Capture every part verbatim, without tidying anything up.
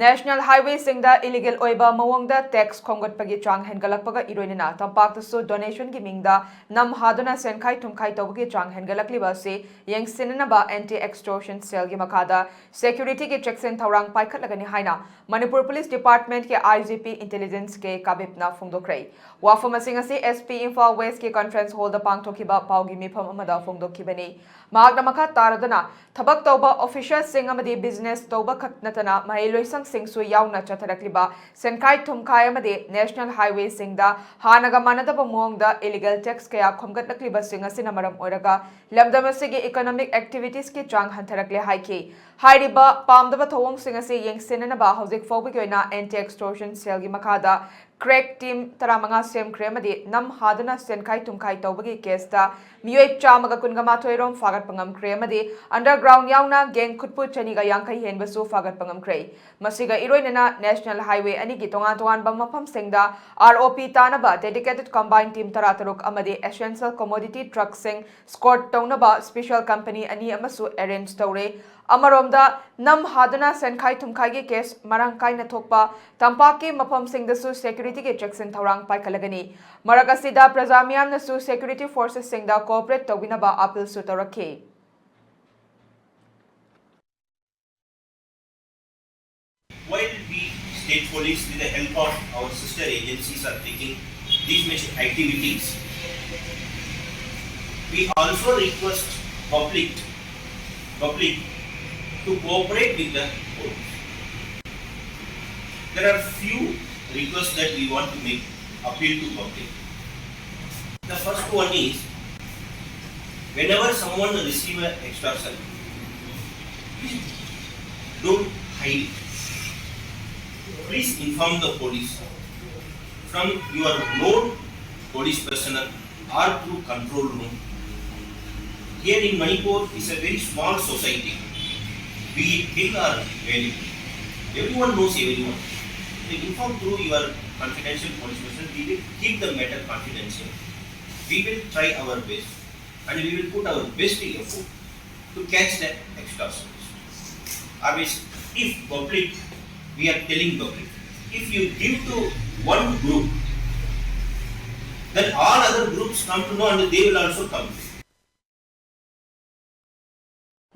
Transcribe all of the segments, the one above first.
National Highwayꯁꯤꯡꯗ illegal ꯑꯣꯏꯕ ꯃꯑꯣꯡꯗ tax ꯈꯣꯝꯒꯠꯄꯒꯤ ꯆꯥꯡ ꯍꯦꯟꯒꯠꯂꯛꯄꯒ ꯏꯔꯣꯏꯅꯅ ꯇꯝꯄꯥꯛꯇꯁꯨ donationꯒꯤ ꯃꯤꯡꯗ ꯅꯝ ꯍꯥꯗꯨꯅ ꯁꯦꯟꯈꯥꯏ ꯊꯨꯝꯈꯥꯏ ꯇꯧꯕꯒꯤ ꯆꯥꯡ ꯍꯦꯟꯒꯠꯂꯛꯂꯤꯕ ꯑꯁꯤ ꯌꯦꯡꯁꯤꯟꯅꯅꯕ Anti Extortion Cellꯒꯤ ꯃꯈꯥꯗ securityꯒꯤ ꯆꯦꯛꯁꯤꯟ ꯊꯧꯔꯥꯡ ꯄꯥꯏꯈꯠꯂꯒꯅꯤ ꯍꯥꯏꯅ Manipur Police Departmentꯀꯤ I G P Intelligence K ꯀꯥꯕꯤꯞꯅ ꯐꯣꯡꯗꯣꯛꯈ꯭ꯔꯦ꯫ ꯋꯥꯐꯝ ꯑꯁꯤ ꯉꯁꯤ S P Imphal Westꯀꯤ conference hallꯗ ꯄꯥꯡꯊꯣꯛꯈꯤꯕ ꯄꯥꯎꯒꯤ ꯃꯤꯐꯝ ꯑꯃꯗ ꯐꯣꯡꯗꯣꯛꯈꯤꯕꯅꯤ꯫ ꯃꯍꯥꯛꯅ ꯃꯈꯥ ꯇꯥꯔꯗꯨꯅ, ꯊꯕꯛ ꯇꯧꯕ officerꯁꯤꯡ ꯑꯃꯗꯤ business ꯇꯧꯕ ꯈꯛ ꯅꯠꯇꯅ ꯃꯍꯩꯂꯣꯏꯁꯪꯁꯤꯡꯁꯨ ꯌꯥꯎꯅ ꯆꯠꯊꯔꯛꯂꯤꯕ ꯁꯦꯟꯈꯥꯏ ꯊꯨꯝꯈꯥꯏ ꯑꯃꯗꯤ National Highwayꯁꯤꯡꯗ ꯍꯥꯟꯅꯒ ꯃꯥꯟꯅꯗꯕ ꯃꯑꯣꯡꯗ illegal tax ꯀꯌꯥ ꯈꯣꯝꯒꯠꯂꯛꯂꯤꯕꯁꯤꯡ ꯑꯁꯤꯅ ꯃꯔꯝ ꯑꯣꯏꯔꯒ ꯂꯝꯗꯝ ꯑꯁꯤꯒꯤ economic activitiesꯀꯤ ꯆꯥꯡ ꯍꯟꯊꯔꯛꯂꯦ ꯍꯥꯏꯈꯤ꯫ ꯍꯥꯏꯔꯤꯕ ꯄꯥꯝꯗꯕ ꯊꯧꯑꯣꯡꯁꯤꯡ ꯑꯁꯤ ꯌꯦꯡꯁꯤꯟꯅꯅꯕ ꯍꯧꯖꯤꯛ ꯐꯥꯎꯕꯒꯤ ꯑꯣꯏꯅ Anti Extortion Cellꯒꯤ ꯃꯈꯥꯗ crack team ꯇꯔꯥꯃꯉꯥ ꯁꯦꯝꯈ꯭ꯔꯦ ꯑꯃꯗꯤ ꯅꯝ ꯍꯥꯗꯨꯅ ꯁꯦꯟꯈꯥꯏ ꯊꯨꯝꯈꯥꯏ ꯇꯧꯕꯒꯤ caseꯇ ꯃꯤꯑꯣꯏ ꯆꯥꯝꯃꯒ ꯀꯨꯟꯒ ꯃꯥꯊꯣꯏ ꯔꯣꯝ ꯐꯥꯒꯠꯄ ꯉꯝꯈ꯭ꯔꯦ ꯑꯃꯗꯤ underground ꯌꯥꯎꯅ gang ꯈꯨꯠꯄꯨ ꯆꯅꯤꯒ ꯌꯥꯡꯈꯩ ꯍꯦꯟꯕꯁꯨ ꯐꯥꯒꯠꯄ ꯉꯝꯈ꯭ꯔꯦ꯫ ꯃꯁꯤꯒ ꯏꯔꯣꯏꯅꯅ National Highway ꯑꯅꯤꯒꯤ ꯇꯣꯉꯥꯟ ꯇꯣꯉꯥꯟꯕ ꯃꯐꯝꯁꯤꯡꯗ R O P ꯇꯥꯅꯕ dedicated combined team ꯇꯔꯥꯇꯔꯨꯛ ꯑꯃꯗꯤ essential commodity truckꯁꯤꯡ escort ꯇꯧꯅꯕ special company ꯑꯅꯤ ꯑꯃꯁꯨ arrange ꯇꯧꯔꯦ꯫ ꯑꯃꯔꯣꯝꯗ, ꯅꯝ ꯍꯥꯗꯨꯅ ꯁꯦꯟꯈꯥꯏ ꯊꯨꯝꯈꯥꯏꯒꯤ case ꯃꯔꯥꯡ ꯀꯥꯏꯅ ꯊꯣꯛꯄ ꯇꯝꯄꯥꯛꯀꯤ ꯃꯐꯝꯁꯤꯡꯗꯁꯨ securityꯒꯤ ꯆꯦꯛꯁꯤꯟ ꯊꯧꯔꯥꯡ ꯄꯥꯏꯈꯠꯂꯒꯅꯤ꯫ ꯃꯔꯛ ꯑꯁꯤꯗ, ꯄ꯭ꯔꯖꯥ ꯃꯤꯌꯥꯝꯅꯁꯨ security forcesꯁꯤꯡꯗ cooperate ꯇꯧꯕꯤꯅꯕ appealꯁꯨ ꯇꯧꯔꯛꯈꯤ꯫ While we state police, with the help of our sister agencies, are taking these many activities, we also request public, public to cooperate with the police. There are few requests that we want to make, appeal to public. The first one is, whenever someone receive a extortion, please don't hide it. Please inform the police from your known police personnel or through control room. Here in Manipur, it's a very small society. Be it hill or valley, everyone knows everyone. They inform through your confidential police personnel. We will keep the matter confidential. We will try our best and we will put our best effort to catch the extortionist. Always, if public We are telling public, if you give to one group, then all other groups come to know and they will also come.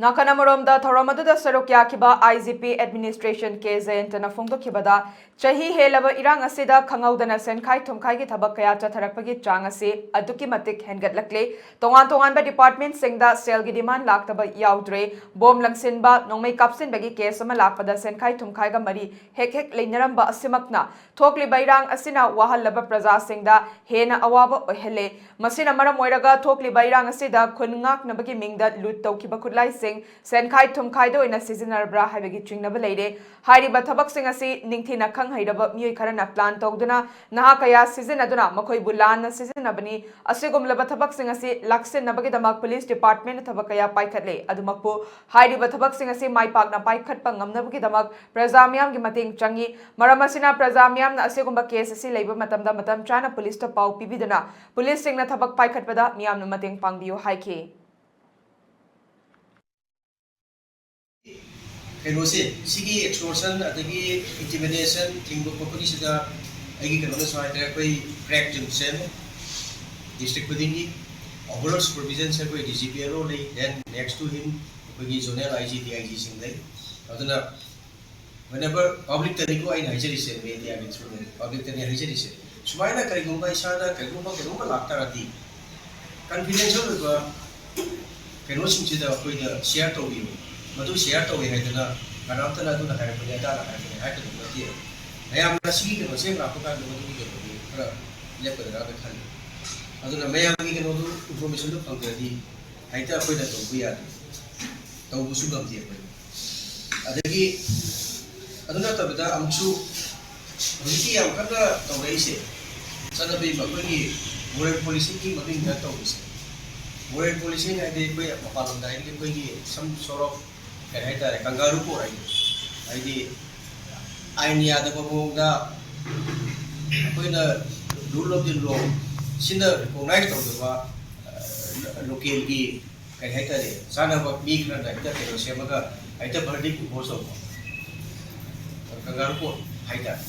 ꯅꯥꯀꯟ ꯑꯃꯔꯣꯝꯗ ꯊꯧꯔꯝ ꯑꯗꯨꯗ ꯁꯔꯨꯛ ꯌꯥꯈꯤꯕ ꯑꯥꯏ G P administration ꯀꯦ ꯖꯌꯟꯇꯅ ꯐꯣꯡꯗꯣꯛꯈꯤꯕꯗ, ꯆꯍꯤ ꯍꯦꯜꯂꯕ ꯏꯔꯥꯡ ꯑꯁꯤꯗ ꯈꯪꯍꯧꯗꯅ ꯁꯦꯟꯈꯥꯏ ꯊꯨꯝꯈꯥꯏꯒꯤ ꯊꯕꯛ ꯀꯌꯥ ꯆꯠꯊꯔꯛꯄꯒꯤ ꯆꯥꯡ ꯑꯁꯤ ꯑꯗꯨꯛꯀꯤ ꯃꯇꯤꯛ ꯍꯦꯟꯒꯠꯂꯛꯂꯦ꯫ ꯇꯣꯉꯥꯟ ꯇꯣꯉꯥꯟꯕ ꯗꯤꯄꯥꯔꯠꯃꯦꯟꯠꯁꯤꯡꯗ ꯁꯦꯜꯒꯤ ꯗꯤꯃꯥꯟ ꯂꯥꯛꯇꯕ ꯌꯥꯎꯗ꯭ꯔꯦ꯫ ꯕꯣꯝ ꯂꯪꯁꯤꯟꯕ, ꯅꯣꯡꯃꯩ ꯀꯥꯞꯁꯤꯟꯕꯒꯤ ꯀꯦꯁ ꯑꯃ ꯂꯥꯛꯄꯗ ꯁꯦꯟꯈꯥꯏ ꯊꯨꯝꯈꯥꯏꯒ ꯃꯔꯤ ꯍꯦꯛ ꯍꯦꯛ ꯂꯩꯅꯔꯝꯕ ꯑꯁꯤꯃꯛꯅ ꯊꯣꯛꯂꯤꯕ ꯏꯔꯥꯡ ꯑꯁꯤꯅ ꯋꯥꯍꯜꯂꯕ ꯄ꯭ꯔꯖꯥꯁꯤꯡꯗ ꯍꯦꯟꯅ ꯑꯋꯥꯕ ꯑꯣꯏꯍꯜꯂꯦ꯫ ꯃꯁꯤꯅ ꯃꯔꯝ ꯑꯣꯏꯔꯒ ꯊꯣꯛꯂꯤꯕ ꯏꯔꯥꯡ ꯑꯁꯤꯗ ꯈꯨꯟ ꯉꯥꯛꯅꯕꯒꯤ ꯃꯤꯡꯗ ꯂꯨꯠ ꯇꯧꯈꯤꯕ ꯈꯨꯠꯂꯥꯏꯁꯤꯡ ꯁꯦꯟꯈꯥꯏ ꯊꯨꯝꯈꯥꯏꯗ ꯑꯣꯏꯅ ꯁꯤꯖꯤꯟꯅꯔꯕ꯭ꯔꯥ ꯍꯥꯏꯕꯒꯤ ꯆꯤꯡꯅꯕ ꯂꯩꯔꯦ꯫ ꯍꯥꯏꯔꯤꯕ ꯊꯕꯛꯁꯤꯡ ꯑꯁꯤ ꯅꯤꯡꯊꯤꯅ ꯈꯪ ꯍꯩꯔꯕ ꯃꯤꯑꯣꯏ ꯈꯔꯅ ꯄ꯭ꯂꯥꯟ ꯇꯧꯗꯨꯅ, ꯅꯍꯥ ꯀꯌꯥ ꯁꯤꯖꯤꯟꯅꯗꯨꯅ ꯃꯈꯣꯏꯕꯨ ꯂꯥꯟꯅ ꯁꯤꯖꯤꯟꯅꯕꯅꯤ꯫ ꯑꯁꯤꯒꯨꯝꯂꯕ ꯊꯕꯛꯁꯤꯡ ꯑꯁꯤ ꯂꯥꯛꯁꯤꯟꯅꯕꯒꯤꯗꯃꯛ ꯄꯨꯂꯤꯁ ꯗꯤꯄꯥꯔꯠꯃꯦꯟꯠꯅ ꯊꯕꯛ ꯀꯌꯥ ꯄꯥꯏꯈꯠꯂꯦ꯫ ꯑꯗꯨꯃꯛꯄꯨ ꯍꯥꯏꯔꯤꯕ ꯊꯕꯛꯁꯤꯡ ꯑꯁꯤ ꯃꯥꯏ ꯄꯥꯛꯅ ꯄꯥꯏꯈꯠꯄ ꯉꯝꯅꯕꯒꯤꯗꯃꯛ ꯄ꯭ꯔꯖꯥ ꯃꯤꯌꯥꯝꯒꯤ ꯃꯇꯦꯡ ꯆꯪꯏ꯫ ꯃꯔꯝ ꯑꯁꯤꯅ ꯄ꯭ꯔꯖꯥ ꯃꯤꯌꯥꯝꯅ ꯑꯁꯤꯒꯨꯝꯕ ꯀꯦꯁ ꯑꯁꯤ ꯂꯩꯕ ꯃꯇꯝꯗ ꯃꯇꯝ ꯆꯥꯅ ꯄꯨꯂꯤꯁꯇ ꯄꯥꯎ ꯄꯤꯕꯤꯗꯨꯅ ꯄꯨꯂꯤꯁꯁꯤꯡꯅ ꯊꯕꯛ ꯄꯥꯏꯈꯠꯄꯗ ꯃꯤꯌꯥꯝꯅ ꯃꯇꯦꯡ ꯄꯥꯡꯕꯤꯌꯨ ꯍꯥꯏꯈꯤ꯫ ꯀꯩꯅꯣꯁꯦ, ꯁꯤꯒꯤ extortion ꯑꯗꯒꯤ intimidation ꯊꯤꯡꯕ ꯈꯣꯠꯄꯒꯤꯁꯤꯗ ꯑꯩꯒꯤ ꯀꯩꯅꯣꯅꯁꯨ ꯍꯥꯏꯇꯥꯔꯦ, ꯑꯩꯈꯣꯏ crack team ꯁꯦꯝꯃꯦ district ꯈꯨꯗꯤꯡꯒꯤ꯫ Overall supervision ꯁꯦ ꯑꯩꯈꯣꯏ D G P L O ꯂꯩ, then next to him ꯑꯩꯈꯣꯏꯒꯤ zonal I G, D I G ꯁꯤꯡ ꯂꯩ꯫ ꯑꯗꯨꯅ whenever public ꯇꯅꯤꯀꯣ ꯑꯩꯅ ꯍꯥꯏꯖꯔꯤꯁꯦ, media ꯒꯤ through ꯗꯅꯤ, public ꯇꯅꯤ ꯍꯥꯏꯖꯔꯤꯁꯦ, ꯁꯨꯃꯥꯏꯅ ꯀꯔꯤꯒꯨꯝꯕ ꯏꯁꯥꯗ ꯀꯔꯤꯒꯨꯝꯕ ꯀꯩꯅꯣꯝꯃ ꯂꯥꯛꯇꯥꯔꯗꯤ confidential ꯑꯣꯏꯕ ꯀꯩꯅꯣꯁꯤꯡꯁꯤꯗ ꯑꯩꯈꯣꯏꯗ share ꯇꯧꯕꯤꯌꯨ꯫ ꯃꯗꯨ share ꯇꯧꯏ ꯍꯥꯏꯗꯅ ꯀꯅꯥꯝꯇꯅ ꯑꯗꯨꯅ ꯍꯥꯏꯔꯛꯄꯅꯤ, ꯑꯗꯥꯅ ꯍꯥꯏꯔꯛꯄꯅꯤ ꯍꯥꯏꯒꯗꯕ ꯅꯠꯇꯦ꯫ ꯃꯌꯥꯝꯅ ꯁꯤꯒꯤ ꯀꯩꯅꯣꯁꯦ ꯂꯥꯛꯄ ꯀꯥꯟꯗ ꯃꯗꯨꯒꯤ ꯀꯩꯅꯣꯗꯤ ꯈꯔ ꯂꯦꯞꯀꯗ꯭ꯔꯥꯅ ꯈꯜꯂꯤ꯫ ꯑꯗꯨꯅ ꯃꯌꯥꯝꯒꯤ ꯀꯩꯅꯣꯗꯨ, information ꯗꯨ ꯐꯪꯗ꯭ꯔꯗꯤ ꯍꯦꯛꯇ ꯑꯩꯈꯣꯏꯅ ꯇꯧꯕ ꯌꯥꯗꯦ, ꯇꯧꯕꯁꯨ ꯉꯝꯗꯦ ꯑꯩꯈꯣꯏ꯫ ꯑꯗꯒꯤ ꯑꯗꯨ ꯅꯠꯇꯕꯗ ꯑꯃꯨꯛꯁꯨ ꯍꯧꯖꯤꯛꯀꯤ ꯌꯥꯝ ꯀꯟꯅ ꯇꯧꯔꯛꯏꯁꯦ, ꯆꯠꯅꯕꯤ ꯑꯩꯈꯣꯏꯒꯤ moral policing ꯒꯤ ꯃꯃꯤꯡꯗ ꯇꯧꯕꯁꯦ꯫ Moral policing ꯍꯥꯏꯗꯤ ꯑꯩꯈꯣꯏ ꯃꯄꯥꯟ ꯂꯝꯗ ꯍꯥꯏꯗꯤ ꯑꯩꯈꯣꯏꯒꯤ some sort of ꯀꯩ ꯍꯥꯏꯇꯥꯔꯦ, kangaroo court ꯍꯥꯏꯗꯤ, ꯍꯥꯏꯗꯤ ꯑꯥꯏꯟ ꯌꯥꯗꯕ ꯃꯑꯣꯡꯗ ꯑꯩꯈꯣꯏꯅ rule of the law ꯁꯤꯅ recognize ꯇꯧꯗꯕ local ꯒꯤ ꯀꯩ ꯍꯥꯏꯇꯥꯔꯦ, ꯆꯥꯅꯕ ꯃꯤ ꯈꯔꯅ ꯍꯦꯛꯇ ꯀꯩꯅꯣ ꯁꯦꯝꯃꯒ ꯍꯦꯛꯇ verdict impose ꯇꯧꯕ꯫ ꯀꯪꯒꯥꯔꯨ ꯀꯣꯔꯠ ꯍꯥꯏꯇꯥꯔꯦ꯫